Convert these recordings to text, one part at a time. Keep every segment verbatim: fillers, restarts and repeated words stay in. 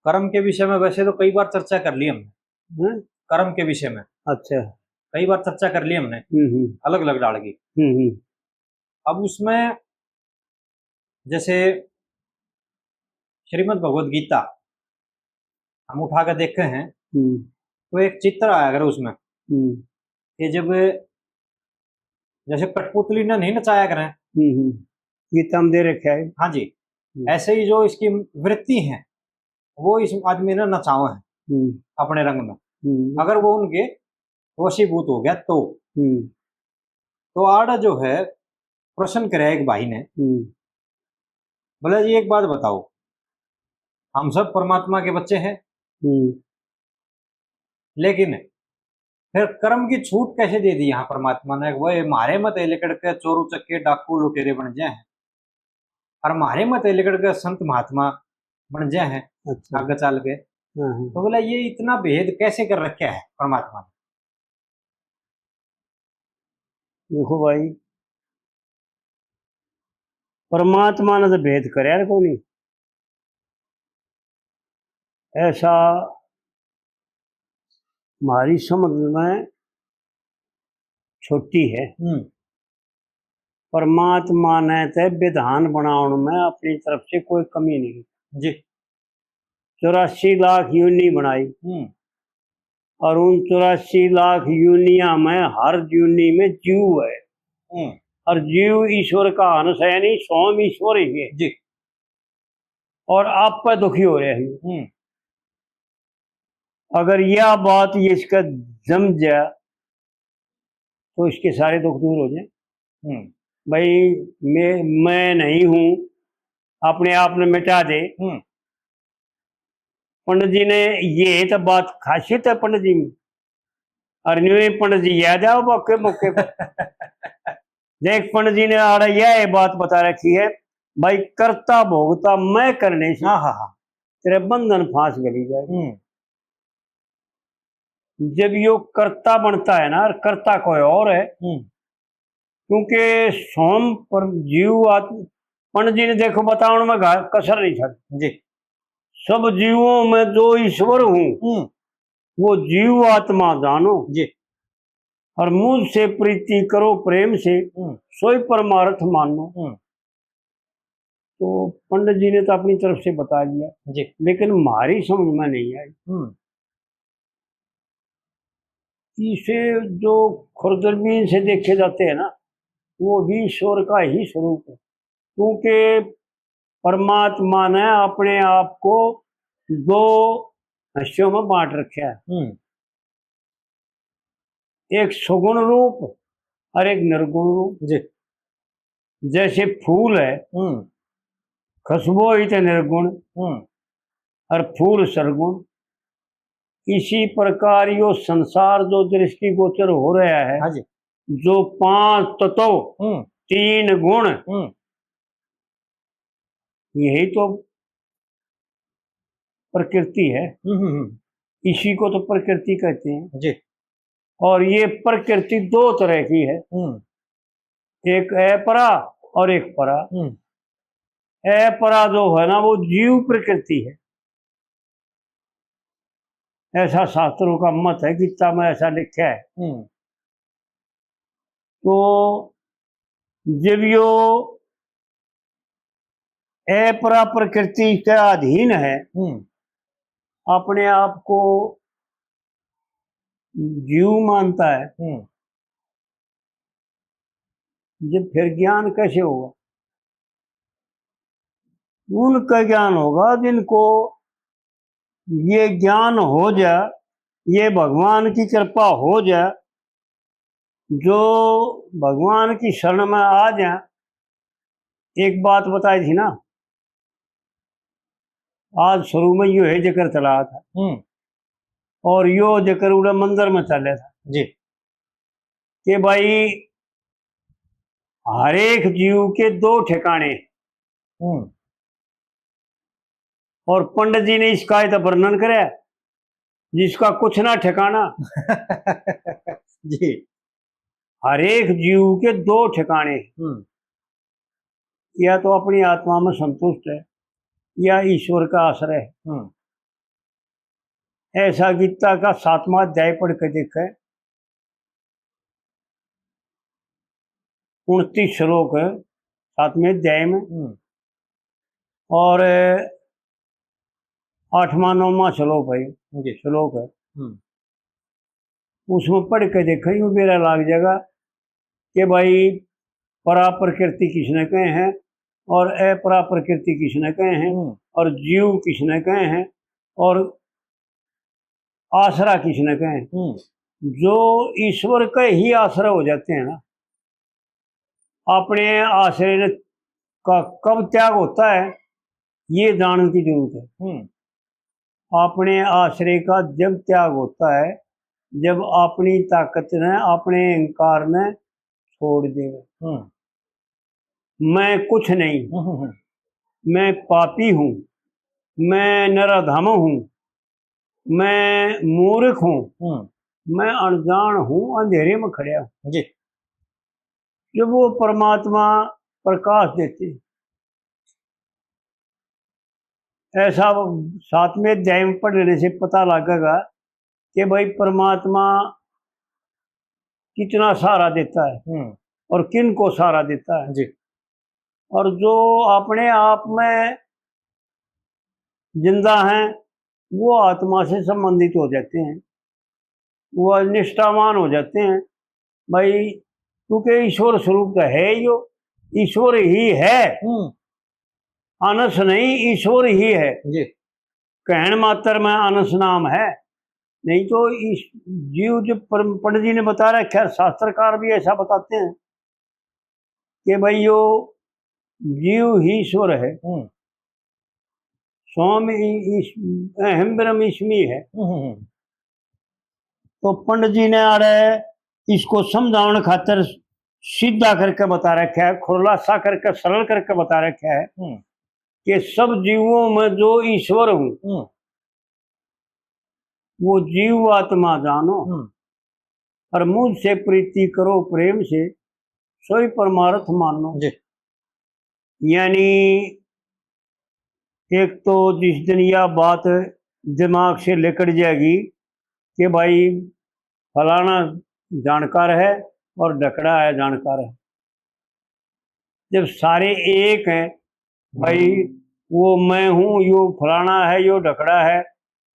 कर्म के विषय में वैसे तो कई बार चर्चा कर ली हमने। हम्म। कर्म के विषय में अच्छा। कई बार चर्चा कर ली हमने, हम्म, हम्म। अलग-अलग डाल की। हम्म, हम्म। अब उसमें जैसे श्रीमद् भगवत गीता हम उठा के देखते हैं, हम्म। तो एक चित्र आया करे उसमें हम्म। कि जब जैसे कठपुतली ने नहीं नचाया करें। हम्म, हम्म। गीता में दे रखे है। हाँ जी। हम्म। ऐसे ही जो इसकी वृत्ति है, वो इस आदमी ने नचावे हैं हम्म। अपने रंग में। हम्म। अगर वो उनके वशीभूत हो गया तो। हम्म। तो आड़ा जो है, प्रश्न करे एक भाई ने, हम्म। बोला, "जी, एक बात बताओ, हम सब परमात्मा के बच्चे हैं, हम्म। लेकिन फिर कर्म की छूट कैसे दे दी यहाँ परमात्मा ने? वो म्हारे मत लिकड़ के चोर उचक्के डाकू लुटेरे बन जाए हैं, और म्हारे मत लिकड़ के संत महात्मा बन जाए हैं अच्छा। आगे चल के।" हाँ, हाँ। तो बोला, "ये इतना भेद कैसे कर रखा है परमात्मा ने?" देखो भाई, परमात्मा ने तो भेद करया कोनी। ऐसा म्हारी समझ में छोटी है। हम्म। परमात्मा ने ते विधान बनाउण में अपनी तरफ से कोई कमी नहीं। जी। चौरासी लाख योनि बनाई। हम्म। और उन चौरासी लाख योनिया में हर योनि में जीव है। हम्म। और जीव ईश्वर का अंश है, यानी स्वयं ईश्वर ही है। जी। और आप पे दुखी हो रहे हैं। हम्म। अगर यह बात ये इसका जम जाए, तो इसके सारे दुख दूर हो जाए। हम्म। भाई, मैं, मैं नहीं हूं, अपने आप ने मिटा दे। हम्म। पंडित जी ने, ये तो बात खासियत है पंडित जी में। और न्यू ही पंडित जी याद आओ मौके, मौके पर। देख, पंडित जी ने आड़ा यह, ये बात बता रखी है, भाई, करता भोगता मैं करने से हाँ, हाँ, हाँ। तेरे बंधन फांस गली जाए। हम्म। जब यो कर्ता बनता है ना, और कर्ता कोई और है, हम्म। क्योंकि सोम पर जीव आत्म, पंडित जी ने देखो बतावण में घा-, कसर नहीं छोड़ी। जी। सब जीवों में जो ईश्वर हूँ, हम्म। वो जीव आत्मा जानो। जी। और मुझसे प्रीति करो प्रेम से, हम्म। सोई परमार्थ मानो। हम्म। तो पंडित जी ने तो अपनी तरफ से बता दिया, जी। लेकिन हमारी समझ में नहीं आई। हम्म। इसे जो खुरदरबीन से देखे जाते हैं ना, वो भी ईश्वर का ही स्वरूप है, क्योंकि परमात्मा ने अपने आप को दो हिस्सों में बांट रखा है। हम्म। एक सगुण रूप और एक निर्गुण रूप। जी। जैसे फूल है, हम्म। खुशबू ही तो निर्गुण, हम्म। और फूल सरगुण। इसी प्रकार यो संसार जो दृष्टिगोचर हो रहा है, हाँ जी। जो पांच तत्व, हम्म। तीन गुण, हम्म। यही तो प्रकृति है। हम्म, हम्म, हम्म। इसी को तो प्रकृति कहते हैं। जी। और ये प्रकृति दो तरह की है, हम्म। एक अपरा और एक परा। हम्म। अपरा जो है ना, वो जीव प्रकृति है, ऐसा शास्त्रों का मत है, गीता में ऐसा लिखा है। हम्म। तो जब यो अपरा प्रकृति के अधीन है, हम्म। अपने आप को जीव मानता है, हम्म। जब फिर ज्ञान कैसे होगा? उनका ज्ञान होगा जिनको ये ज्ञान हो जाए, ये भगवान की कृपा हो जाए, जो भगवान की शरण में आ जाए। एक बात बताई थी ना, आज शुरू में यो है जिक्र चला था, हम्म। और यो जिक्र उड़े मंदिर में चले था जी। कि भाई, हर एक जीव के दो ठिकाने। हम्म। और पंडित जी ने इसका ही तो वर्णन करे, जिसका कुछ ना ठिकाना। जी। हर एक जीव के दो ठिकाने। हम्म। या तो अपनी आत्मा में संतुष्ट है, या ईश्वर का आश्रय है। हम्म। ऐसा गीता का सातवां अध्याय पढ़ के देखे, उनतीस श्लोक है सातवें अध्याय में, हम्म। और आठवां नौवां श्लोक है, जी। श्लोक है। हम्म। उसमें पढ़ के देखे, यूं बेरा लाग जाएगा कि भाई, परा प्रकृति किसने कहे हैं और अपरा प्रकृति किसने कहे हैं, हम्म। और जीव किसने कहे हैं और आसरा किसने कहे हैं। हम्म। जो ईश्वर के ही आसरा हो जाते हैं ना, अपने आसरे ने का कब त्याग होता है, ये जानने की जरूरत है। हम्म। अपने आसरे का जब त्याग होता है, जब अपनी ताकत ने, अपने अहंकार ने छोड़ दे। हम्म। मैं कुछ नहीं, हम्म, हम्म, हम्म। मैं पापी हूँ, मैं नराधम हूँ, मैं मूर्ख हूँ, हम्म। मैं अनजान हूँ, अंधेरे में खड़ा हूँ। जी। जब वो परमात्मा प्रकाश देते, ऐसा सातवें अध्याय में पढ़ने से पता लगेगा कि भाई, परमात्मा कितना सहारा देता है, हम्म। और किन को सहारा देता है। जी। और जो अपने आप में जिंदा हैं, वो आत्मा से संबंधित हो जाते हैं, वो निष्ठावान हो जाते हैं भाई, क्योंकि ईश्वर स्वरूप तो है ही, वो ईश्वर ही है। हम्म। अनस नहीं, ईश्वर ही है। जी। कहण मात्र में अनस नाम है, नहीं तो इस जीव जो पर-, पंडित जी ने बता रखा है, शास्त्रकार भी ऐसा बताते हैं कि भाई, यो जीव ही ईश्वर है। हम्म। स्वामी ईश-, अहम ब्रह्म इसमी है। हम्म, हम्म, हम्म। तो पंडित जी ने आड़े इसको समझावन खातर सीधा करके बता रखा है, खुलासा करके, सरल करके बता रखा है हम्म। कि सब जीवों में जो ईश्वर हूँ, हम्म। वो जीव आत्मा जानो, हम्म। और मुझसे प्रीति करो प्रेम से, सोई परमार्थ मानो। जी। यानी एक तो जिस दिन यह बात दिमाग से लिकड़ जाएगी कि भाई, फलाना जानकार है और ढकड़ा है जानकार है, जब सारे एक हैं भाई, हम्म। वो मैं हूँ, यो फलाना है, यो ढकड़ा है,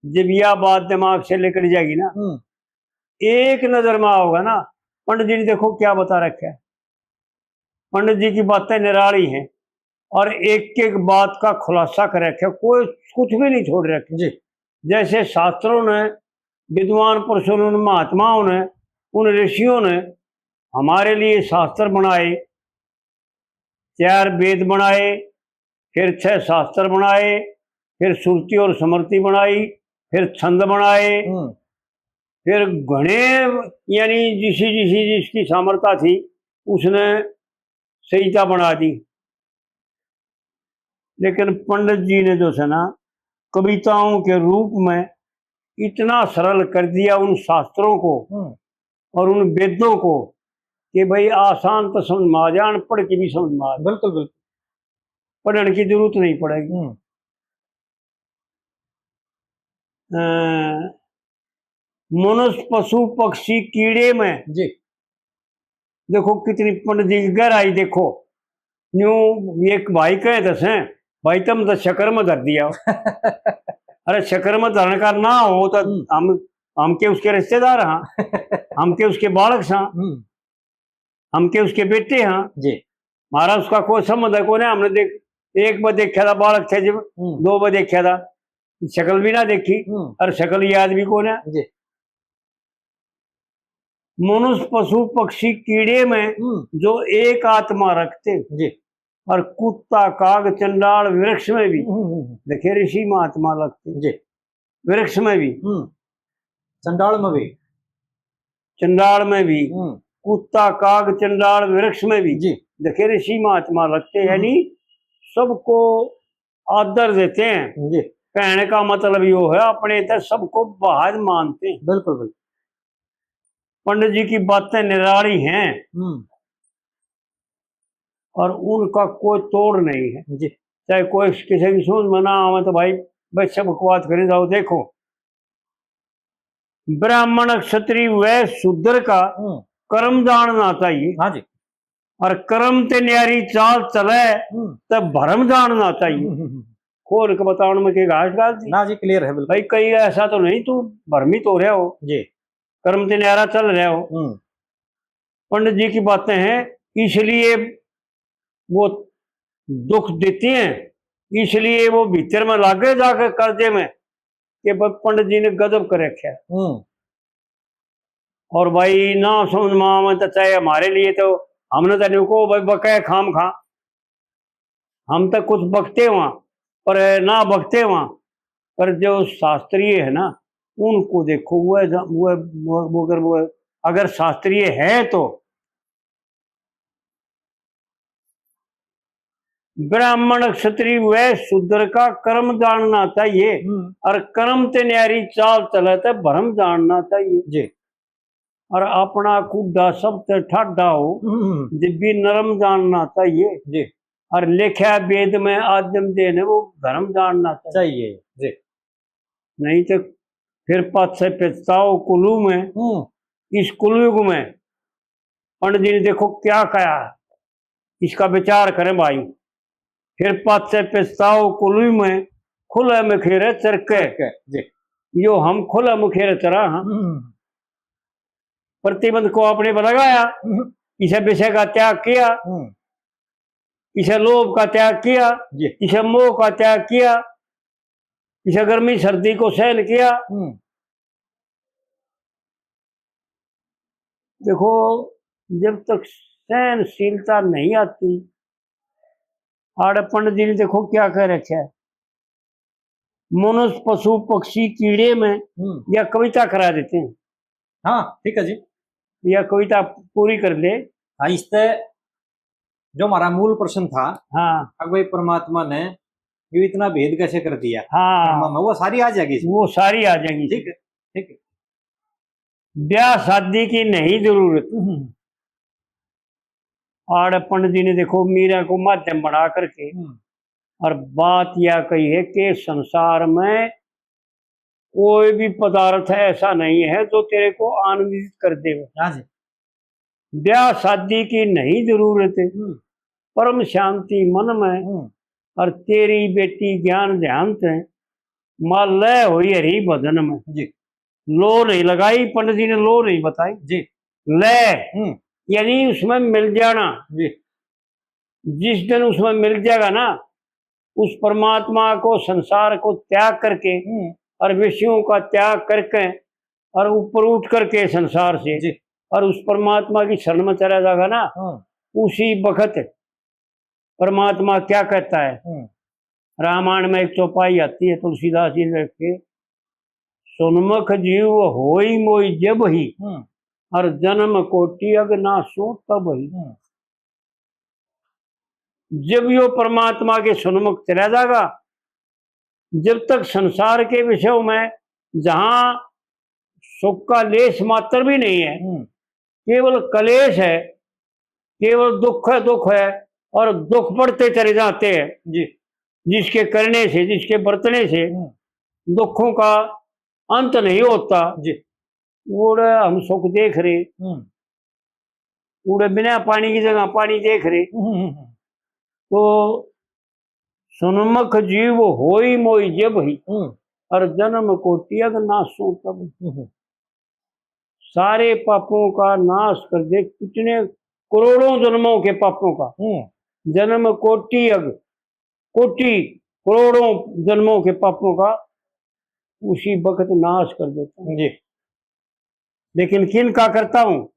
जब यह बात दिमाग से लिकड़ जाएगी ना, हम्म। एक नजर में आओगा ना, पंडित जी ने देखो क्या बता रखा है। पंडित जी की बातें निराली हैं और एक एक बात का खुलासा कर रखा है, कोई कुछ भी नहीं छोड़ रखा। जी। जैसे शास्त्रों ने, विद्वान पुरुषों ने, उन महात्माओं ने, उन ऋषियों ने हमारे लिए शास्त्र बनाए, चार वेद बनाए, फिर छह शास्त्र बनाए, फिर श्रुति और स्मृति बनाई, फिर छंद बनाए, हम्म। फिर घणे, यानी जिसी जिसी जिसकी सामर्थ्य थी, उसने संहिता बना दी। लेकिन पंडित जी ने जो है ना, कविताओं के रूप में इतना सरल कर दिया उन शास्त्रों को हम्म। और उन वेदों को कि भाई, आसान तो समझ में आ जाए, अनपढ़ की भी समझ में आ जाए। बिल्कुल, बिल्कुल। पढ़ने की जरूरत नहीं पड़ेगी। हम्म। अ, मनुष्य, पशु, पक्षी, कीड़े में जी। देखो कितनी पंडित जी की गहराई देखो। न्यू एक भाई कहे दसे, "भाई, तुम तो शक्कर में धर दिया।" अरे, शक्कर में धरने का ना हो तो हम्म। हम, हम के उसके रिश्तेदार हाँ? हम के उसके बालक सा? हम्म। हम के उसके बेटे हाँ? जी। म्हारा उसका कोई संबंध है कोने। हमने देख, एक बार देखा था बालक थे जब, हम्म। दो बार देखा था, शक्ल भी ना देखी, हम्म। और शक्ल याद भी कोने। जी। मनुष्य, पशु, पक्षी, कीड़े में हम्म। जो एक आत्मा रखते, जी। और कुत्ता, काग, चंडाल, वृक्ष में भी हम्म, हम्म, हम्म। देखे ऋषि महात्मा लगते। जी। वृक्ष में भी। हम्म। चंडाल में भी। चंडाल में भी। हम्म। कुत्ता, काग, चंडाल, वृक्ष में भी। जी। देखे ऋषि महात्मा लगते, हम्म। यानी सबको आदर देते हैं। जी। कहने का मतलब यो है, अपने ते सबको बाहर मानते हैं। बिल्कुल, बिल्कुल। पंडित जी की बातें निराली हैं हम्म। और उनका कोई तोड़ नहीं है। जी। चाहे कोई किसी की समझ में ना आवे तो भाई, भाई सब बकवास करी जाओ, देखो। ब्राह्मण क्षत्रिय वह शूद्र का हम्म। कर्म जानना चाहिए। हाँ जी। और कर्म ते न्यारी चाल चले हम्म। तो भरम जानना चाहिए। हम्म, हम्म, हम्म। खोल के बतावन में के घास डाल दी। ना जी, clear है बिल्कुल। भाई, कहीं ऐसा तो नहीं तू भ्रमित हो रहा हो, जी। कर्म ते न्यारा चल रहा हो। हम्म। पंडित जी की बातें हैं, इसलिए वो दुख देती हैं, इसलिए वो भीतर में लागे जाके कालजे में कि प-, पंडित जी ने गजब कर रखा है। हम्म। और भाई, ना समझ में आवे तो चाहे हमारे लिए तो, हमने तो नहीं को भाई बके खाम खा, हम तो कुछ बकते हुआ, पर ना बकते हुआ, पर जो शास्त्रीय है ना, उनको देखो, वो, वो, वो, वो अगर, वो अगर शास्त्रीय है तो ब्राह्मण क्षत्रिय वह शूद्र का कर्म जानना चाहिए, हम्म। और कर्म ते न्यारी चाल चले ते भरम जानना चाहिए। जी। और अपना कूड़ा सबसे ठाडा हो, हम्म। जब भी नरम जानना चाहिए। जी। और लिखा वेद में आजम देने वो धर्म जानना चाहिए। चाहिए, जी। नहीं तो फिर पाछे पछताओ कुलू में, हम्म। इस कुलयुग में पंडित जी ने देखो क्या कहा, इसका विचार करें भाई। फिर पाछे पछताओ कुलू में, खुले मुखेरे चरके। चरके, जी। यो हम खुले मुखेरे चरा, हाँ। हम्म। प्रतिबंध को आपने लगाया, हम्म। इसे विषय का त्याग किया, हम्म। इसे लोभ का त्याग किया, जी। इसे मोह का त्याग किया, इसे गर्मी सर्दी को सहन किया। हम्म। देखो, जब तक सहनशीलता नहीं आती, आड़े पंडित जी ने देखो क्या कह रखा है, मनुष्य, पशु, पक्षी, कीड़े में हम्म। या कविता करा देते हैं। हाँ, ठीक है जी। या कविता पूरी कर ले। हाँ, इससे जो हमारा मूल प्रश्न था, हाँ। अगर भाई परमात्मा ने जो इतना भेद कैसे कर दिया, हाँ। ब्रह्मा में, वो सारी आ जाएगी इसमें। वो सारी आ जाएगी। ठीक है, ठीक है। ब्याह शादी की नहीं जरूरत। हम्म। आड़े पंडित जी ने देखो मीरा को माध्यम बना करके हम्म। और बात यह कही है कि संसार में कोई भी पदार्थ ऐसा नहीं है जो तेरे को आनंदित कर दे। हाँ जी। ब्याह शादी की नहीं जरूरत, हम्म। परम शांति मन में, हम्म। और तेरी बेटी ज्ञान ध्यान से, माँ लय हुई हरि भजन में। जी। लो नहीं लगाई, पंडित जी ने लो नहीं बताई। जी। लय, हम्म। यानी उसमें मिल जाना। जी। जिस दिन उसमें मिल जाएगा ना, उस परमात्मा को, संसार को त्याग करके हम्म। और विषयों का त्याग करके और ऊपर उठ करके संसार से जी। और उस परमात्मा की शरण में चला जाएगा ना, हम्म। उसी वक्त परमात्मा क्या कहता है? हम्म। रामायण में एक चौपाई आती है, तुलसीदास जी ने रखी, "सुनमुख जीव होई मोई जब ही, हम्म। और जन्म कोटि अग नासो तब ही।" हम्म। जब यो परमात्मा के सन्मुख चला जाएगा, जब तक संसार के विषयों में जहां सुख का लेश मात्र भी नहीं है, हम्म। केवल कलेश है, केवल दुख है, दुख है, और दुख बढ़ते चले जाते हैं। जी। जिसके करने से, जिसके बरतने से हम्म। दुखों का अंत नहीं होता। जी। उड़े हम सुख देख रहे, हम्म। उड़े बिना पानी की जगह पानी देख रहे। हम्म, हम्म, हम्म। तो सन्मुख जीव होई मोई जब ही, हम्म। और जन्म कोटि अग नासो तब। हम्म। सारे पापों का नाश कर दे, कितने करोड़ों जन्मों के पापों का, हम्म। जन्म कोटि अग, कोटि, करोड़ों जन्मों के पापों का उसी वक्त नाश कर देता हूँ। जी। लेकिन किन का करता हूँ?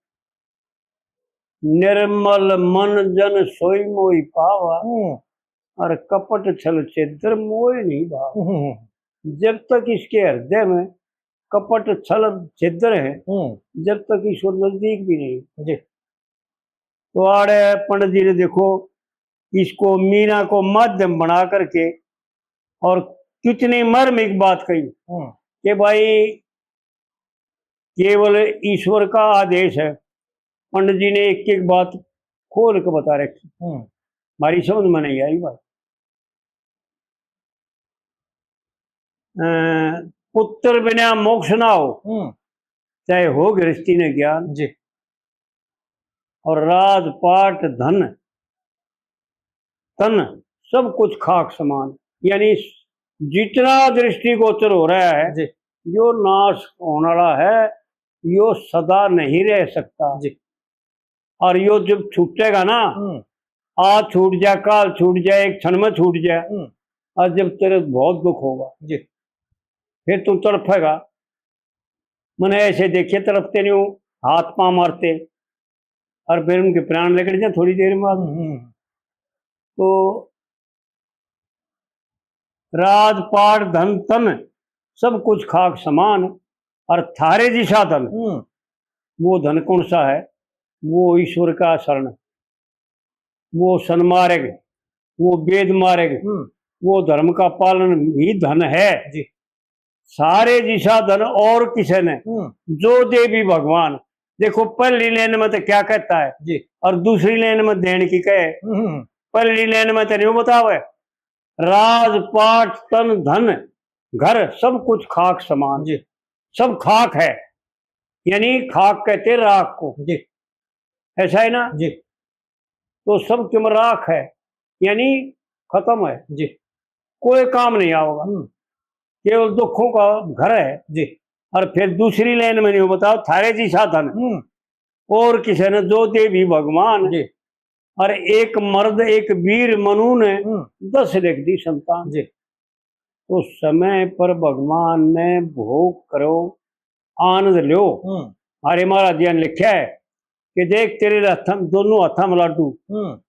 निर्मल मन जन सोई मोई पावा, हम्म। और कपट छल छिद्र मोय नहीं भावा। हम्म। जब तक इसके हृदय में कपट छल छिद्र है, हम्म। जब तक ईश्वर नजदीक भी नहीं। जी। तो आड़े पंडित जी ने देखो, इसको मीरा को माध्यम बना करके और कितनी मार्मिक बात कही हम्म। कि भाई, केवल ईश्वर का आदेश है। पंडित जी ने एक एक बात खोल के बता रखी, हम्म। हमारी समझ में नहीं आई बात। अ, पुत्र बिना मोक्ष ना हो, हम्म। चाहे हो गृहस्थी ने ज्ञान। जी। और राजपाट धन तन सब कुछ खाक समान, यानी जितना दृष्टिगोचर हो रहा है, जी। यो नाश होने वाला है, यो सदा नहीं रह सकता। जी। और यो जब छूटेगा ना, हम्म। आज छूट जा, काल छूट जा, एक क्षण में छूट जा, हम्म। और जब तेरे बहुत दुख होगा, जी। फिर तू तड़फेगा, मैंने ऐसे देखे तड़पते नहीं हो, हाथ पांव मारते, और फिर उनके प्राण निकल जाए थोड़ी देर बाद। हम्म। तो राजपाट धन तन सब कुछ खाक समान, और थारे जिसा धन, हम्म। वो धन कौन सा है? वो ईश्वर का शरण, वो सन्मार्ग, वो वेद मार्ग, हम्म। वो धर्म का पालन ही धन है। जी। सारे जिसा धन और किसे ने, हम्म। जो दे भी भगवान। देखो, पहली लाइन में तो क्या कहता है, जी। और दूसरी लाइन में देने की कहे। हम्म। पहली लाइन में तो नहीं बतावे, राजपाट तन धन घर सब कुछ खाक समान। जी। सब खाक है, यानी खाक कहते राख को। जी। ऐसा है ना? जी। तो सब क्यों राख है, यानी खत्म है। जी। कोई काम नहीं आओगा। हम्म। केवल दुखों का घर है। जी। और फिर दूसरी लाइन में नहीं बताओ, थारे जिसा धन हम्म। और किसी ने जो दे भी भगवान। जी। और एक मर्द एक वीर मनु ने हम्म। दस लिख दी संतान। जी। तो समय पर भगवान ने भोग करो, आनंद लो। हम्म। हमारे महाराज जी ने लिखा है कि देख, तेरे हथम, दोनों हाथों में लाडू, हम्म।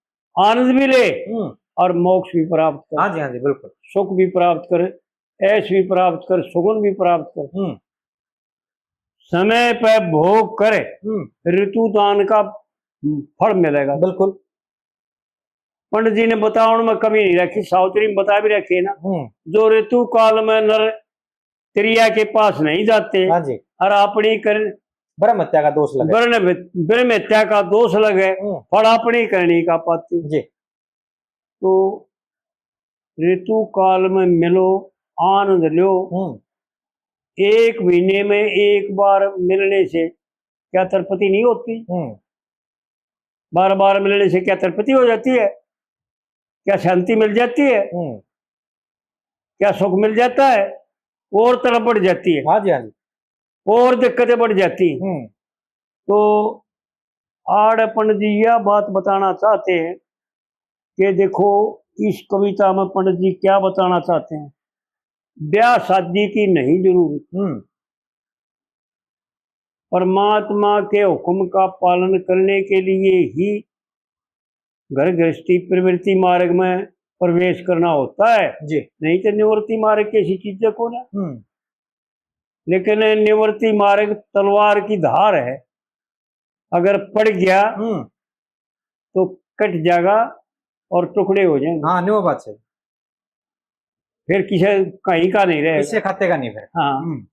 आनंद भी ले हम्म। और मोक्ष भी प्राप्त कर। हाँ जी, हाँ जी, बिल्कुल। सुख भी प्राप्त कर, ऐश भी प्राप्त कर, सुगुन भी प्राप्त कर। हम्म। समय पे भोग करे, हम्म। ऋतु दान का फल मिलेगा। बिल्कुल। पंडित जी ने बतावन में कमी नहीं रखी, सावित्री में बता भी रखी है ना। हम्म। जो ऋतु काल में नर त्रिया के पास नहीं जाते हाँ जी। और अपनी कर ब्रह्म हत्या का दोष लगे। ब्रह्म, ब्रह्म हत्या का दोष लगे, हम्म। फल अपनी करनी का पाते। जी। तो ऋतु काल में मिलो, आनंद लो। हम्म। एक महीने में एक बार मिलने से क्या तृप्ति नहीं होती? हम्म। बार बार मिलने से क्या तृप्ति हो जाती है? क्या शांति मिल जाती है? हम्म। क्या सुख मिल जाता है? और तड़प बढ़ जाती है। हाँ जी, हाँ जी। और दिक्कतें बढ़ जाती हैं। हम्म। तो आड़ पंडित जी यह बात बताना चाहते हैं कि देखो, इस कविता में पंडित जी क्या बताना चाहते हैं। ब्याह शादी की नहीं जरूरत। हम्म। परमात्मा के हुक्म का पालन करने के लिए ही घर गृहस्थी प्रवृत्ति मार्ग में प्रवेश करना होता है। जी। नहीं तो निवृत्ति मार्ग की ऐसी चीजें कौन है? हम्म। लेकिन निवृत्ति मार्ग तलवार की धार है, अगर पड़ गया हम्म। तो कट जाएगा और टुकड़े हो जाएंगे। हाँ, न्यू बात है। फिर किसे कहीं का नहीं रहेगा। किसे खाते का नहीं फिर। हाँ। हम्म।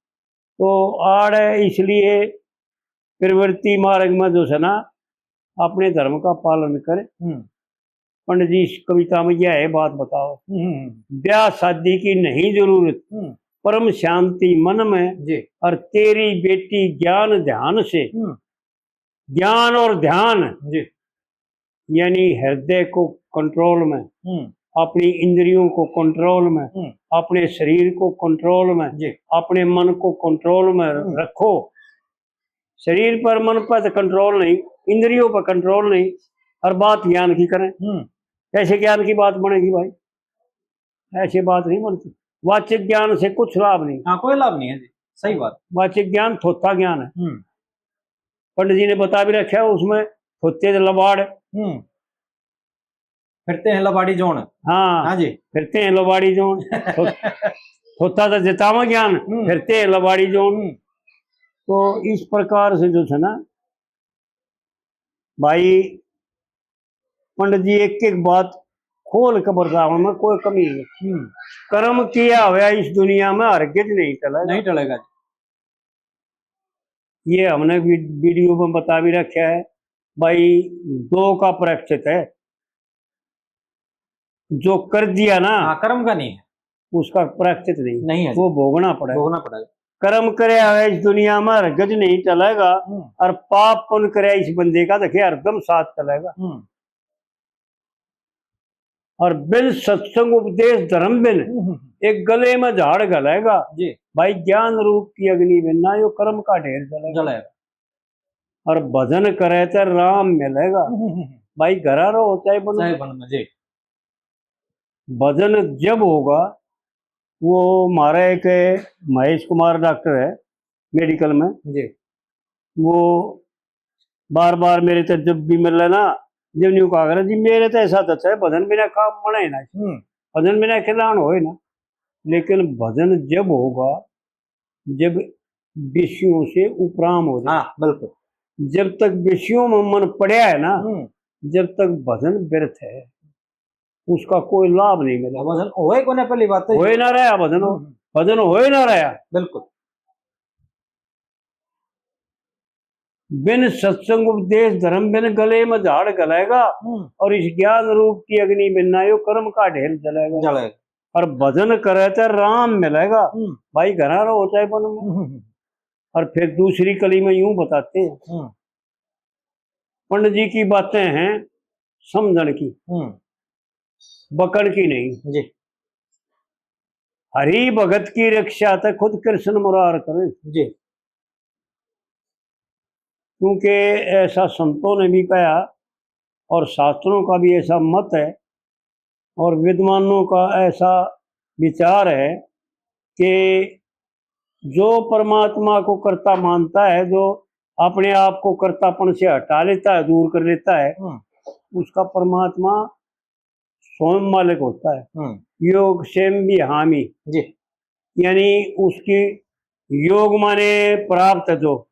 तो आड़ है, इसलिए प्रवृत्ति मार्ग में जो है ना, अपने धर्म का पालन करे। हम्म। पंडित जी, इस कविता में यह है बात बताओ। हम्म। ब्याह शादी की नहीं जरूरत, हम्म। परम शांति मन में जी। और तेरी बेटी ज्ञान ध्यान से। हम्म। ज्ञान और ध्यान जी। यानी हृदय को कंट्रोल में, हम्म। अपनी इंद्रियों को कंट्रोल में, हम्म। अपने शरीर को कंट्रोल में, जी। अपने मन को कंट्रोल में हम्म। रखो। शरीर पर, मन पर तो कंट्रोल नहीं, इंद्रियों पर कंट्रोल नहीं, और बात ज्ञान की करें। हम्म। कैसे ज्ञान की बात बनेगी भाई? ऐसी बात नहीं बनती। वाचिक ज्ञान से कुछ लाभ नहीं। हाँ, कोई लाभ नहीं है जी, सही बात। वाचिक ज्ञान थोथा ज्ञान है। हम्म। पंडित जी ने बता भी रखा है उसमें, थोथे से लबाड़। हम्म। फिरते हैं लबाड़ी जोन। हाँ। हाँ जी। फिरते हैं लबाड़ी जोन। थो-, थोथा तो जतावा ज्ञान, हम्म। फिरते हैं लबाड़ी जोन। हम्म। तो इस प्रकार से जो है ना भाई, पंडित जी एक एक बात खोल के बतावन में कोई कमी नहीं। हम्म। कर्म किया हुआ इस दुनिया में हरगिज नहीं टलेगा। नहीं टलेगा। ये हमने वी-, वीडियो में बता भी रखा है भाई, दो का प्रायश्चित है, जो कर दिया ना, हाँ, कर्म का नहीं है। उसका प्रायश्चित नहीं, नहीं है। वो भोगना पड़ेगा। भोगना पड़ेगा। कर्म करे आवे इस दुनिया में हरगज नहीं टलेगा, हम्म। और पाप पुण्य करे इस बंदे का, देखे, हरदम साथ चलेगा। हम्म। और बिन सत्संग उपदेश धर्म बिन, हम्म। एक गले में झाड़ गलेगा। जी। भाई, ज्ञान रूप की अग्नि बिन ना यो कर्म का ढेर जलेगा। जलेगा। और भजन करे तो राम मिलेगा। हम्म। भाई, घरा रहो चाहे बन चाहे बन में, जी। भजन जब होगा, वो हमारा एक महेश कुमार डॉक्टर है मेडिकल में, जी। वो बार बार मेरे ते जब भी मिले ना, जब न्यू कहा करे, "जी, मेरे तो ऐसा दसा है, भजन बिना काम बने ही ना, हम्म। भजन बिना कल्याण होए ना।" लेकिन भजन जब होगा, जब विषयों से उपराम हो जाए। हाँ, बिल्कुल। जब तक विषयों में मन पड़ा है ना, हम्म। जब तक भजन व्यर्थ है, उसका कोई लाभ नहीं मिला। भजन होए कोने, पहली बात तो होए ना रहा भजन, हम्म। भजन होए ना रहा। बिल्कुल। बिन सत्संग उपदेश धर्म बिन गले में झाड़ गलेगा, हम्म। और इस ज्ञान रूप की अग्नि बिन ना यो कर्म का ढेर जलेगा। जलेगा। और भजन करे तो राम मिलेगा। हम्म। भाई, घरा रहो चाहे बन में। हम्म। और फिर दूसरी कली में यूं बताते हैं, हम्म। पंडित जी की बातें हैं समझण की, हम्म। बकण की नहीं। जी। हरि भगत की रक्षा ते खुद कृष्ण मुरार करें। जी। क्योंकि ऐसा संतों ने भी कहा और शास्त्रों का भी ऐसा मत है और विद्वानों का ऐसा विचार है कि जो परमात्मा को कर्ता मानता है, जो अपने आप को कर्तापन से हटा लेता है, दूर कर लेता है, हम्म। उसका परमात्मा स्वयं मालिक होता है। हम्म। योग क्षेम भी हामी। जी। यानी उसकी योग माने प्राप्त है जो,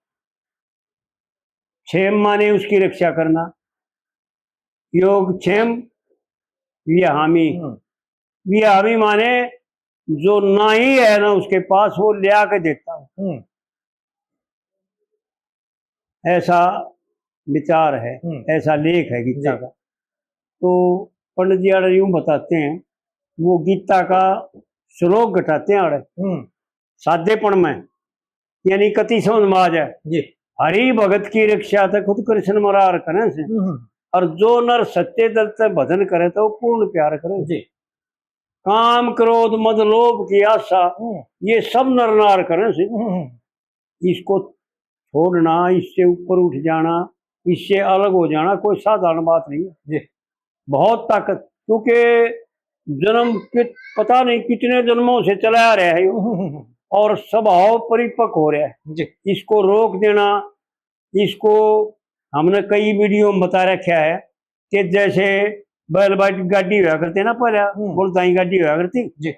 क्षेम माने उसकी रक्षा करना। योग क्षेम विहामी। हम्म। विहामी माने जो नहीं है ना उसके पास, वो लिया के देता है। हम्म। ऐसा विचार है, हम्म। ऐसा लेख है गीता जी। का। तो पंडित जी आड़े यूं बताते हैं, वो गीता का श्लोक घटाते हैं आड़े, हम्म। सादेपन में, यानी कति समझ में आ जाए। जी। हरि भगत की रक्षा ते खुद कृष्ण मुरार करें से, हम्म। और जो नर सच्चे दिल ते भजन करे तो पूर्ण प्यार करें। जी। काम, क्रोध, मद, लोभ की आशा, हम्म। ये सब नर नार करें से। हम्म। इसको छोड़ना, इससे ऊपर उठ जाना, इससे अलग हो जाना कोई साधारण बात नहीं है। जी। बहुत ताकत, क्योंकि जन्म कित-, पता नहीं कितने जन्मों से चला आ रहा है ये। और स्वभाव परिपक्व हो रहा है। जी। इसको रोक देना, इसको हमने कई वीडियो में बता रखा है कि जैसे बैलगाड़ी, गाड़ी हुआ करती ना पहले, हम्म। बलदाई गाड़ी हुआ करती। जी।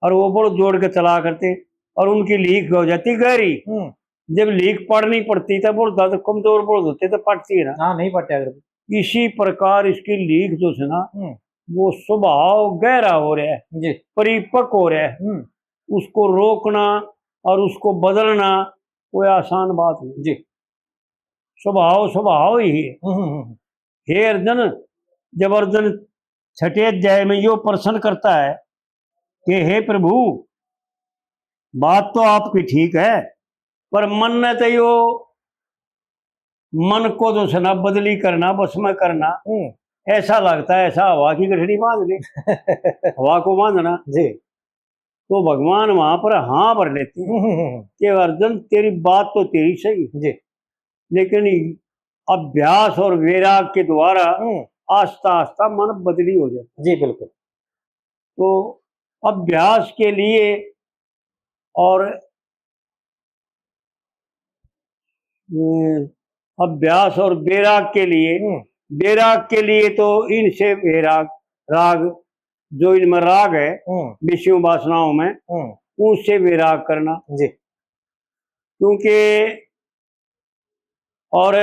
और वो बलद जोड़ के चला करते और उनकी लीक हो जाती गहरी। हम्म। जब लीक पड़नी पड़ती तो बलदा तो कमजोर बलद होते तो पटती है ना। हाँ, नहीं पटा करती। इसी प्रकार इसकी लीक जो है ना, हम्म। वो स्वभाव गहरा हो रहा है, जी। परिपक्व हो रहा है। हम्म। उसको रोकना और उसको बदलना कोई आसान बात नहीं। जी। स्वभाव स्वभाव ही है। हम्म, हम्म, हम्म। हे अर्जुन, जब अर्जुन छठे अध्याय में यो प्रश्न करता है कि हे प्रभु, बात तो आपकी ठीक है, पर मन ने तो यो, मन को जो है ना बदली करना, बस में करना, हम्म। ऐसा लगता है ऐसा हवा की गठड़ी बांध ले। हवा को बांधना। जी। तो भगवान वहां पर हाँ भर लेते हैं हम्म। कि अर्जुन, तेरी बात तो तेरी सही, जी। लेकिन अभ्यास और वैराग के द्वारा हम्म। आस्ता आस्ता मन बदली हो जाता है। जी, बिल्कुल। तो अभ्यास के लिए और, अ, अभ्यास और वैराग के लिए, हम्म। वैराग के लिए तो इनसे वैराग, राग, जो इनमें राग है, हम्म। विषयों वासनाओं में, हम्म। उनसे वैराग करना। जी। क्योंकि, और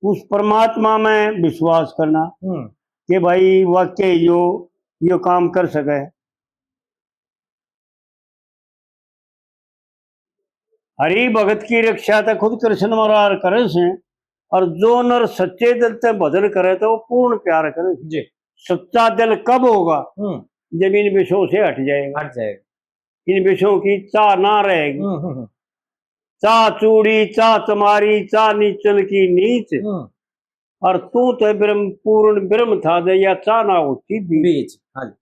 उस परमात्मा में विश्वास करना हम्म। कि भाई वाकई यो, यो काम कर सके। हरि भगत की रक्षा तो खुद कृष्ण मुरार करे से, और जो नर सच्चे दिल ते भजन करे तो वो पूर्ण प्यार करे। जी। सच्चा दिल कब होगा? हम्म। जब इन विषयों से हट जाएगा, हट जाएगा। इन विषयों की चाह ना रहेगी। हम्म, हम्म, हम्म। चाह चूड़ी, चाह चमारी, चाह नीचन की नीच, हम्म। और तू तो ब्रह्म, पूर्ण ब्रह्म था जब या चाह ना होती बीच। बीच, हाँ जी।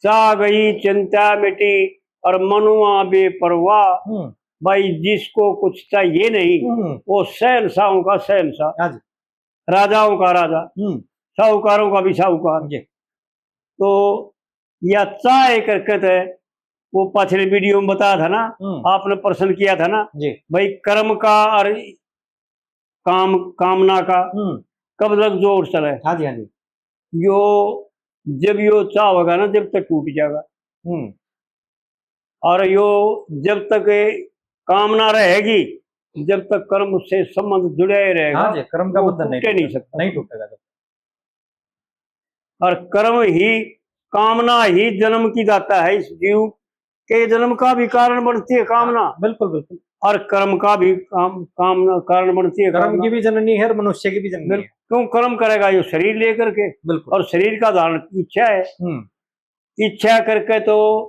चाह गई चिंता मिटी और मनुआ बेपरवाह। हम्म। भाई, जिसको कुछ चाहिए नहीं, हम्म। वो शहंशाहों का शहंशाह, हाँ जी। राजाओं का राजा, हम्म। साहूकारों का भी साहूकार। जी। तो या चाह करके तो वो पिछले वीडियो में बताया था ना, हम्म। आपने प्रश्न किया था ना, जी। भाई, कर्म का और काम, कामना का हम्म। कब तक जोर चले? हाँ जी, हाँ जी। यो, जब यो चाह होगा ना, जब तक टूट जाएगा। हम्म। और यो जब तक कामना रहेगी, जब तक कर्म से संबंध जुड़ा ही रहेगा, हाँ जी, कर्म का वो बंधन नहीं टूटे नहीं टूटेगा, सकता। नहीं टूटेगा। और कर्म ही, कामना ही जन्म की दाता है इस जीव के, जन्म का भी कारण बनती है कामना। बिल्कुल, बिल्कुल। और कर्म का भी काम, काम कारण बनती है कर्म कामना। की भी जननी है और मनुष्य की भी जननी बिल्कुल। है। क्यों कर्म करेगा यो शरीर लेकर के? बिल्कुल। और शरीर का धारण इच्छा है। हम्म। इच्छा करके तो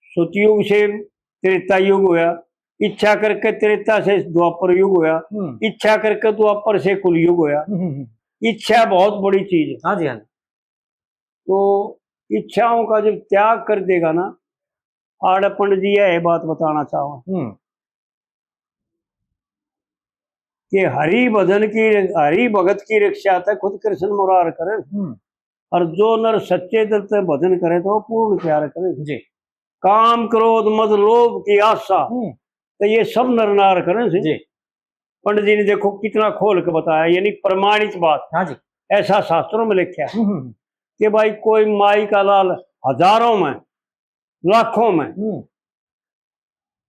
सतयुग से त्रेता युग होया, इच्छा करके त्रेता से द्वापर युग होया, हम्म। इच्छा करके द्वापर से कलयुग होया। हम्म, हम्म, हम्म। इच्छा बहुत बड़ी चीज है। हाँ जी, हाँ जी। तो इच्छाओं का जब त्याग कर देगा ना, आड़े पंडित जी यह बात बताना चाहूँ हम्म। कि हरि भजन की, हरि भगत की रक्षा तै खुद कृष्ण मुरार करे। हम्म। और जो नर सच्चे दिल तै भजन करे तो पूर्ण प्यार करे। जी। काम क्रोध मद लोभ की आशा, हम्म। तो ये सब नर नार करे से। जी। पंडित जी ने देखो कितना खोल के बताया, यानी प्रमाणित बात। हाँ जी। ऐसा शास्त्रों में लिखा है हम्म, हम्म, हम्म। कि भाई, कोई माई का लाल हजारों में, लाखों में, हम्म।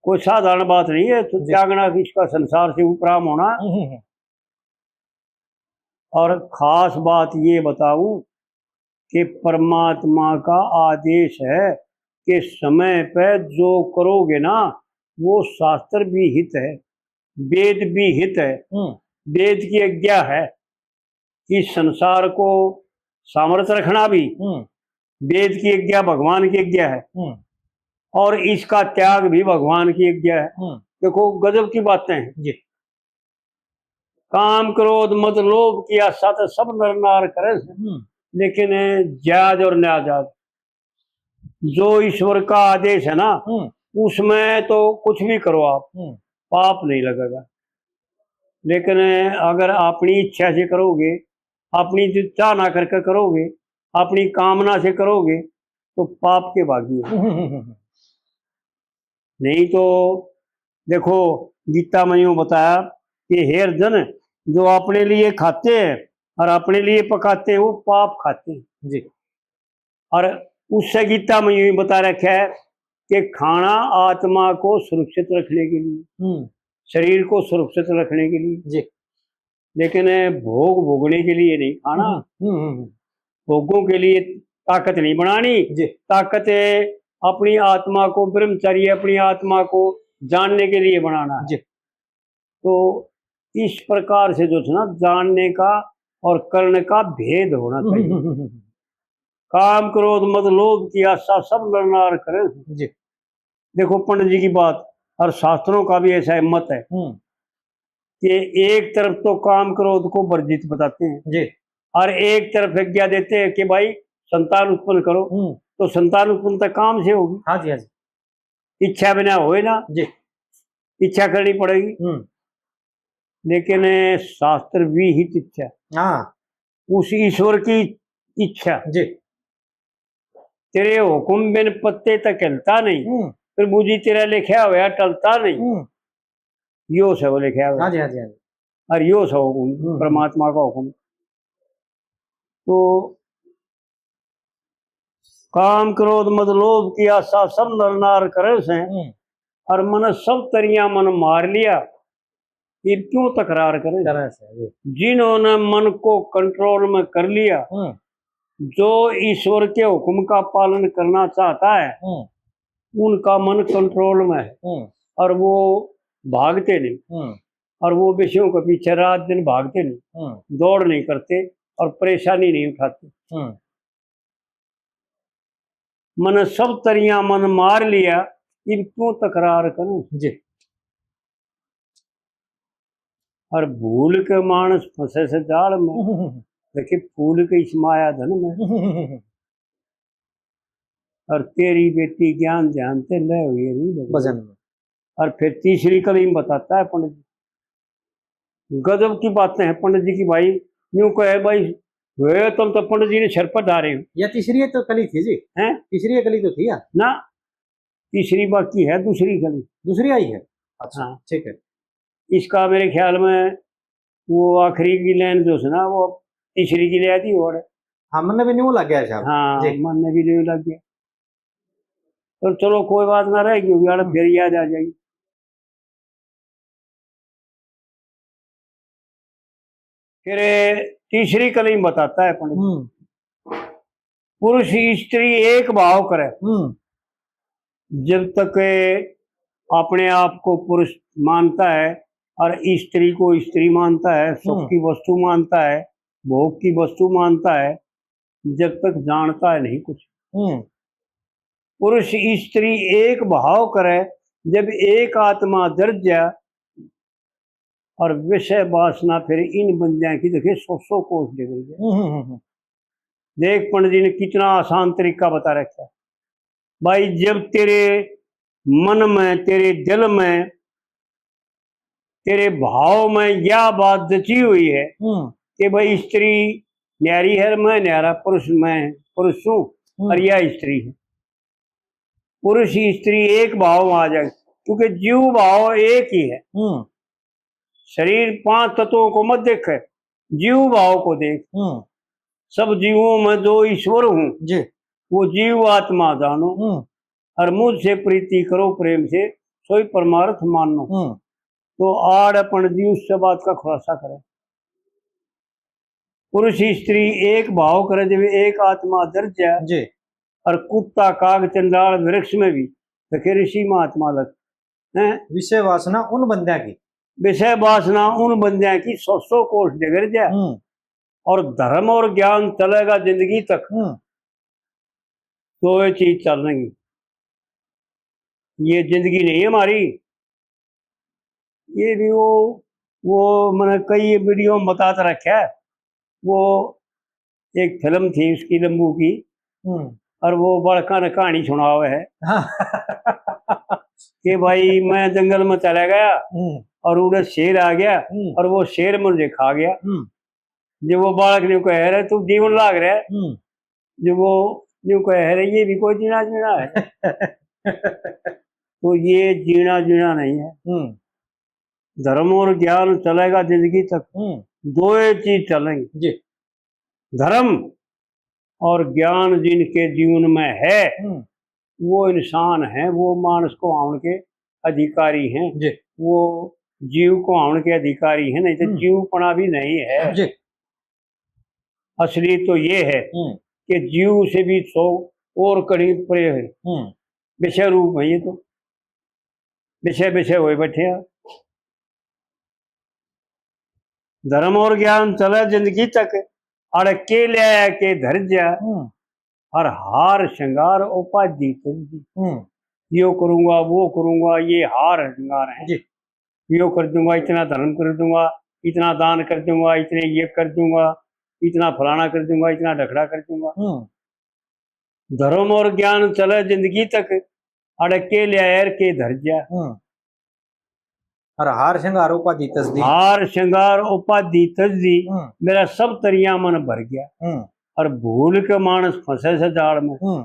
कोई साधारण बात नहीं है। तो जी। त्यागना कि इसका संसार से उपराम होना। हम्म, हम्म, हम्म। और खास बात ये बताऊं कि परमात्मा का आदेश है कि समय पे जो करोगे ना, वो शास्त्र भी हित है, वेद भी हित है। हम्म। वेद की आज्ञा है कि संसार को सामर्थ्य रखना भी, हम्म। वेद की आज्ञा, भगवान की आज्ञा है। हम्म। और इसका त्याग भी भगवान की आज्ञा है। हम्म। देखो, गजब की बातें हैं। जी। काम क्रोध मद लोभ की आशा तो सब नर नार करे से। हम्म। लेकिन जायज और नाजायज, जो ईश्वर का आदेश है ना, हम्म। उसमें तो कुछ भी करो आप, हम्म। पाप नहीं लगेगा। लेकिन अगर अपनी इच्छा से करोगे, अपनी जो चाहना करके करोगे, अपनी कामना से करोगे, तो पाप के भागी हो। हम्म, हम्म, हम्म। नहीं तो देखो, गीता में यूं बताया कि हे अर्जुन, जो अपने लिए खाते हैं और अपने लिए पकाते हैं, वो पाप खाते हैं। जी। और उससे गीता में यूं बता रखा है कि खाना आत्मा को सुरक्षित रखने के लिए, हम्म। शरीर को सुरक्षित रखने के लिए। जी। लेकिन भोग भोगने के लिए नहीं खाना। हम्म, हम्म, हम्म। भोगों के लिए ताकत नहीं बनानी। जी। ताकत अपनी आत्मा को, ब्रह्मचर्य अपनी आत्मा को जानने के लिए बनाना है। जी। तो इस प्रकार से जो है ना, जानने का और करने का भेद होना चाहिए। हम्म, हम्म, हम्म, हम्म। काम क्रोध मद लोभ की आशा सब नर नार करें। जी। देखो पंडित जी की बात, और शास्त्रों का भी ऐसा मत है हम्म। कि एक तरफ तो काम क्रोध को वर्जित बताते हैं जी। और एक तरफ आज्ञा देते हैं कि भाई, संतान उत्पन्न करो। हम्म। तो संतान उत्पन्न तो काम से होगी। हाँ जी, हाँ जी। इच्छा बिना होए ना, जी। इच्छा करनी पड़ेगी। हम्म। लेकिन शास्त्र विहित इच्छा, हाँ। उस ईश्वर की इच्छा, जी। तेरे हुक्म बिन पत्ते तक हिलता नहीं, हम्म। प्रभु जी तेरा लिखा हुआ टलता नहीं। हम्म। यो से वो लिखा हुआ। हाँ जी, हाँ जी, हाँ जी। और यो से हुक्म, हम्म। परमात्मा का हुक्म। तो काम क्रोध मद लोभ की आशा सब नर नार करे से, हम्म। और मन सब तरिया मन मार लिया, फिर क्यों तकरार करे? करे से, जी। जिन्होंने मन को कंट्रोल में कर लिया, हम्म। जो ईश्वर के हुक्म का पालन करना चाहता है, हम्म। उनका मन कंट्रोल में है हम्म। और वो भागते नहीं। हम्म। और वो विषयों के पीछे रात दिन भागते नहीं, हम्म। दौड़ नहीं करते और परेशानी नहीं उठाते। हम्म। मन सब तरिया मन मार लिया, इब क्यों तकरार करूं? जी। और भूल के मानस फंसे से जाल में, देखिए, फूल के इस माया धन में। और तेरी बेटी ज्ञान ध्यान ते लय हुई री भजन। भजन में। और फिर तीसरी कली में बताता है पंडित जी, गजब की बातें हैं पंडित जी की भाई। यूं कहे भाई, वे तुम तो पंडित जी ने सिर पर डारे हो। या तीसरी तो कली थी जी। हैं? तीसरी कली तो थी यार। ना, तीसरी बाकी है, दूसरी कली। दूसरी आई है? अच्छा, हाँ। ठीक है। इसका मेरे ख्याल में वो आखिरी की लाइन जो है ना, वो तीसरी की ले आती और। हाँ, मन भी न्यू लग गया साहब। हाँ, जी। मन भी न्यू लग गया। तो चलो, कोई बात ना, रहेगी होगी, आड़े फिर याद आ जाएगी। फिर तीसरी कली में बताता है पंडित। हम्म। पुरुष स्त्री एक भाव करे। हम्म। जब तक अपने आप को पुरुष मानता है और स्त्री को स्त्री मानता है, सुख हम्म। की वस्तु मानता है, भोग की वस्तु मानता है, जब तक जानता है नहीं कुछ। हम्म। पुरुष स्त्री एक भाव करे, जब एक आत्मा दर्जा, और विषय वासना फिर इन बंदियां की, देखिए, सौ सौ कोस डिग्री है। हम्म, हम्म, हम्म। देख, पंडित जी ने कितना आसान तरीका बता रखा है। भाई, जब तेरे मन में, तेरे दिल में, तेरे भाव में यह बात जची हुई है हम्म। कि भाई, स्त्री न्यारी है, मैं न्यारा, पुरुष, मैं पुरुष हूँ हम्म। और यह स्त्री है, पुरुष स्त्री एक भाव में आ जाए, क्योंकि जीव भाव एक ही है। हम्म। शरीर पांच तत्वों को मत देखे, जीव भाव को देख। हम्म। सब जीवों में जो ईश्वर हूँ, जी। वो जीव आत्मा जानो, हम्म। और मुझसे प्रीति करो प्रेम से, सोई परमार्थ मानो। हम्म। तो आड़ अपन जी उससे बात का खुलासा करें। पुरुष स्त्री एक भाव करे, जब एक आत्मा दर्ज है। जी। और कुत्ता, काग, चंडाल, वृक्ष में भी, तो फिर ऋषि महात्मा लग हैं। विषय वासना उन बंदियां की। विषय वासना उन बंदियां की सौ सौ कोस डिगर जाए। हम्म। और धर्म और ज्ञान चलेगा जिंदगी तक। हम्म। तो ये चीज चल रही, ये जिंदगी नहीं है हमारी। ये भी वो, वो मैंने कई वीडियो में बता तो रखा है, वो एक फिल्म थी उसकी, लंबू की, हम्म। और वो बालका ने कहानी सुनावे है हाँ। कि भाई, मैं जंगल में चला गया हम्म। और उड़े शेर आ गया हम्म। और वो शेर मुझे खा गया। हम्म। जो वो बालक ने कह रहे, "तू जीवन लाग रहा है।" हम्म। जो वो न्यू कह रहे, "ये भी कोई जीना जीना है।" तो ये जीना जीना नहीं है। हम्म। धर्म और ज्ञान चलेगा जिंदगी तक, हम्म। दो ही चीज चलेंगी। जी। धर्म और ज्ञान जिनके जीवन में है, हम्म। वो इंसान है, वो मानस को आवन के अधिकारी हैं, जी। वो जीव को आवन के अधिकारी हैं, नहीं तो हम्म। जीवपना भी नहीं है। जी। असली तो ये है हम्म। कि जीव से भी सौ और कहीं परे है। हम्म। विषय रूप है ये तो, विषय विषय हुए बैठे हैं। धर्म और ज्ञान चले जिंदगी तक, अड़ के ल्याया के धर जा, हम्म। और हार श्रृंगार उपाधि कर दी। हम्म। यो करूंगा, वो करूंगा, ये हार श्रृंगार है। जी। यो कर दूंगा, इतना धर्म कर दूंगा, इतना दान कर दूंगा, इतने ये कर दूंगा, इतना फलाना कर दूंगा, इतना ढकड़ा कर दूंगा। हम्म। धर्म और ज्ञान चले जिंदगी तक, अड़ के ल्याया के धर जा। हम्म। और हार श्रृंगार उपाधि तज दी। हार श्रृंगार उपाधि तज दी, हम्म। मेरा सब तरिया मन भर गया। हम्म। और भूल के मानस फंसे से जाल में, हम्म।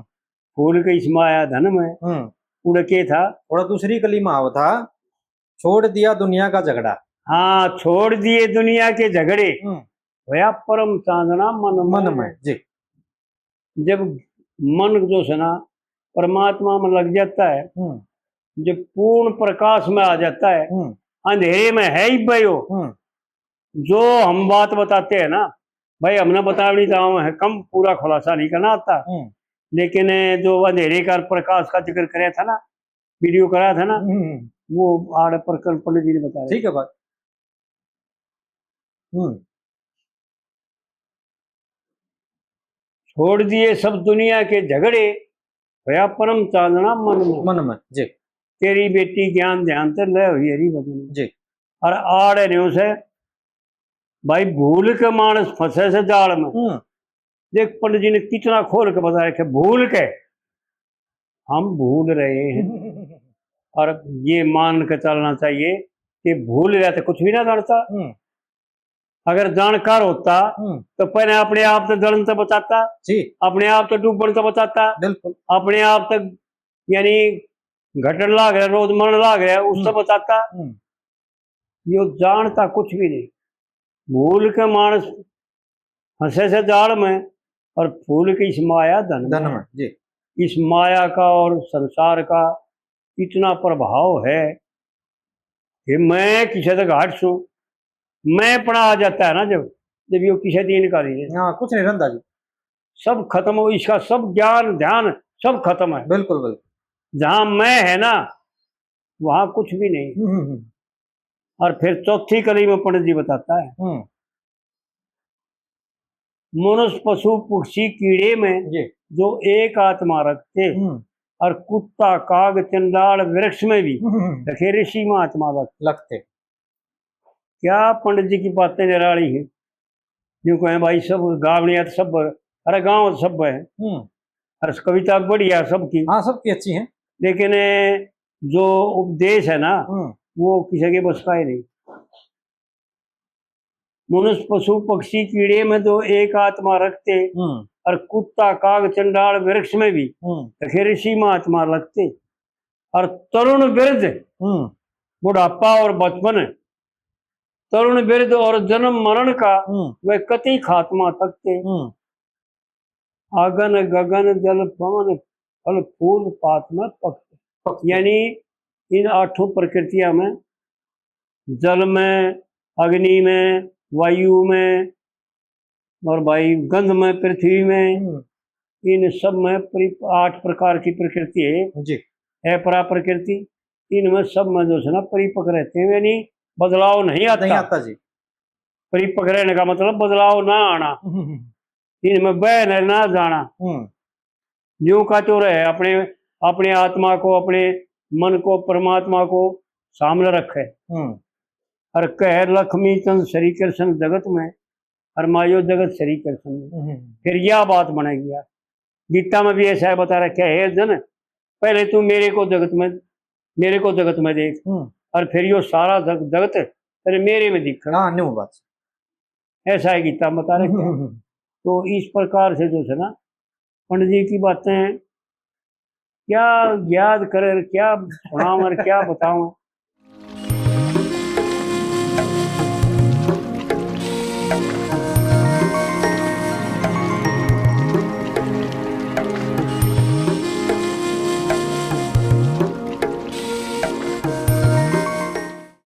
भूल के इस माया धन में। हम्म। उड़ के था। थोड़ा दूसरी कली में आव था, छोड़ दिया दुनिया का झगड़ा। हाँ, छोड़ दिए दुनिया के झगड़े, हम्म। होया परम चांदना मन मन में। में, जी। जब मन जो है ना परमात्मा में लग जाता है, हम्म। जब पूर्ण प्रकाश में आ जाता है, हम्म। अंधेरे में है ही भाई हो। हम्म। जो हम बात बताते हैं ना, भाई, हमने बतावनी तो आम है, कम पूरा खुलासा नहीं करना आता, हम्म। लेकिन जो अंधेरे का प्रकाश का जिक्र करे था ना, वीडियो करा था ना, हम्म। वो आड़ प्रकरण पंडित जी ने बताया। ठीक है बात। हम्म। छोड़ दिए सब दुनिया के झगड़े, होया परम चांदना मन में। मन में, जी। तेरी बेटी ज्ञान ध्यान ते लय हुई हरि भजन में। जी। और आड़े न्यू से, भाई, भूल के मानस फंसे से जाल में। हम्म। देख, पंडित जी ने कितना खोल के बता रखे, भूल के हम भूल रहे हैं। और ये मान के चलना चाहिए कि भूल रहा तो कुछ भी ना जानता। हम्म। अगर जानकार होता, हम्म। तो पहले अपने आप तो जलन से बचाता, जी। अपने आप तो डूबण से बचाता, बिल्कुल। अपने आप तक, यानी, घटन लाग रहा, रोज मरण लाग रहा, उससे हम्म। बचाता। हम्म। यो जानता कुछ भी नहीं। भूल के मानस फंसे से जाल में और फूल के इस माया धन धन में। में, जी। इस माया का और संसार का इतना प्रभाव है कि मैं किसी तक हट सूं, मैं अपना आ जाता है ना, जब, जब यो किसी दिन का नहीं है। हाँ, कुछ नहीं रहता जी। सब खत्म हो, इसका सब ज्ञान, ध्यान, सब खत्म है। बिल्कुल, बिल्कुल। जहाँ मैं है ना, वहाँ कुछ भी नहीं। हम्म, हम्म, हम्म। और फिर चौथी कली में पंडित जी बताता है, हम्म। मनुष्य, पशु, पक्षी, कीड़े में जी। जो एक आत्मा रखते, हम्म। और कुत्ता, काग, चंडाल, वृक्ष में भी हम्म। देखे ऋषि महात्मा लग-, लगते। क्या पंडित जी की बातें निराली हैं। यूं कहें भाई, सब गावणिया तो सब, अरे गांव तो सब है, हम्म। अरे कविता बढ़िया सबकी। हाँ, सबकी अच्छी है। लेकिन जो उपदेश है ना, हम्म। वो किसी के बस का ही नहीं। मनुष्य, पशु, पक्षी, कीड़े में तो एक आत्मा रखते, हम्म। और कुत्ता, काग, चंडाल, वृक्ष में भी हम्म। देखे ऋषि महात्मा लगते, और तरुण वृद्ध, हम्म। बुढ़ापा और बचपन, तरुण वृद्ध और जन्म मरण का हम्म। वे कति खात्मा तकते। हम्म। अगन गगन जल पवन फल फूल पात में पकते। पकते। यानी इन आठों प्रकृतियां में, जल में, अग्नि में, वायु में, और भाई गंध में, पृथ्वी में, हम्म। इन सब में परि-, आठ प्रकार की प्रकृति है। जी। अपरा प्रकृति, इनमें सब में जो है ना परिपक्व रहते हैं, यानी बदलाव नहीं आता। नहीं आता जी। परिपक्व रहने का मतलब बदलाव ना आना, हम्म, हम्म। इनमें बह न ना जाना। हम्म। यूं का तो रहे, अपने, अपने आत्मा को, अपने मन को, परमात्मा को सामने रखे। हम्म। और कह लक्ष्मी चंद श्री कृष्ण जगत में, और मायो जगत श्री कृष्ण में। हम्म। फिर यह बात बनेगी यार। गीता में भी ऐसा है बता रखा है, "हे जन, पहले तू मेरे को जगत में, मेरे को जगत में देख, हम्म। और फिर यो सारा जग-, जगत तेरे मेरे में दिख।" हाँ, न्यू बात। ऐसा है गीता में बता रखा है। हम्म। तो इस प्रकार से जो है ना, पंडित जी की बातें क्या याद करें, क्या सुनाऊं और क्या बताऊं।